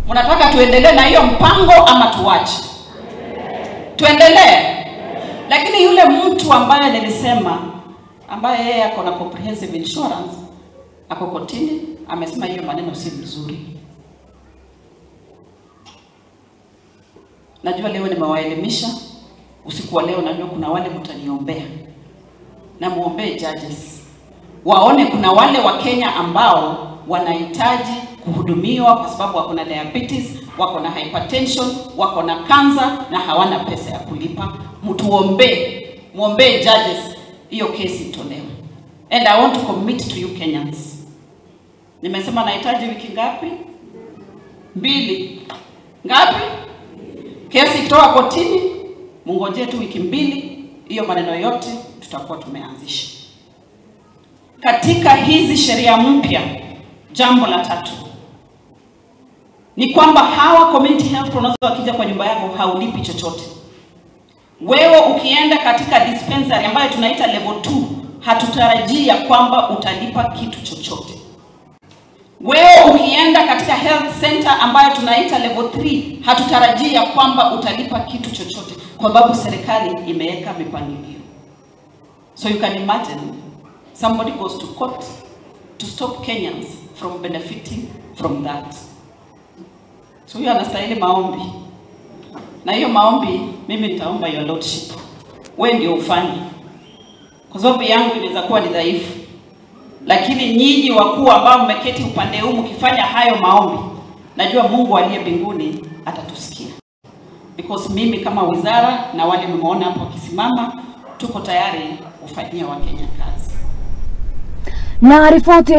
Mnataka tuendelee na hiyo mpango ama tuache? Tuendelee. Lakini yule mtu ambaye nilisema, ambaye yeye ako na comprehensive insurance, ako kotini, amesema hiyo maneno si mzuri. Najua leo nimewaelimisha, usiku wa leo najua kuna wale mtaniombea. Na muombee judges. Waone kuna wale wa Kenya ambao wanahitaji kuhudumiwa kwa sababu wako na diabetes, wako na hypertension, wako na cancer na hawana pesa ya kulipa. Mtuombee, muombee judges hiyo kesi itolewe. And I want to commit to you Kenyans. Nimesema nahitaji wiki ngapi? 2. Ngapi? Kesi ikitoka kotini, mngojee tu wiki 2, hiyo maneno yote tutakuwa tumeanzisha. Katika hizi sheria mpya, jambo la tatu ni kwamba hawa community health promoters wakija kwa nyumba yako haulipi chochote. Wewe ukienda katika dispensary ambayo tunaita level 2, hatutarajia kwamba utalipa kitu chochote. Wewe ukienda katika health center ambayo tunaita level 3, hatutarajia kwamba utalipa kitu chochote, kwa sababu serikali imeweka mipangilio. So you can imagine somebody goes to court to stop Kenyans from benefiting from that. So huyo anastahili maombi. Na hiyo maombi mimi nitaomba your lordship. Wewe ndio ufanye. Kwa sababu yangu inaweza kuwa ni dhaifu. Lakini nyinyi wakuu ambao mmeketi upande huu mkifanya hayo maombi, najua Mungu aliye mbinguni atatusikia. Because mimi kama wizara na wale mmeona hapo wakisimama, tuko tayari kufanyia Wakenya kazi. Na ripoti.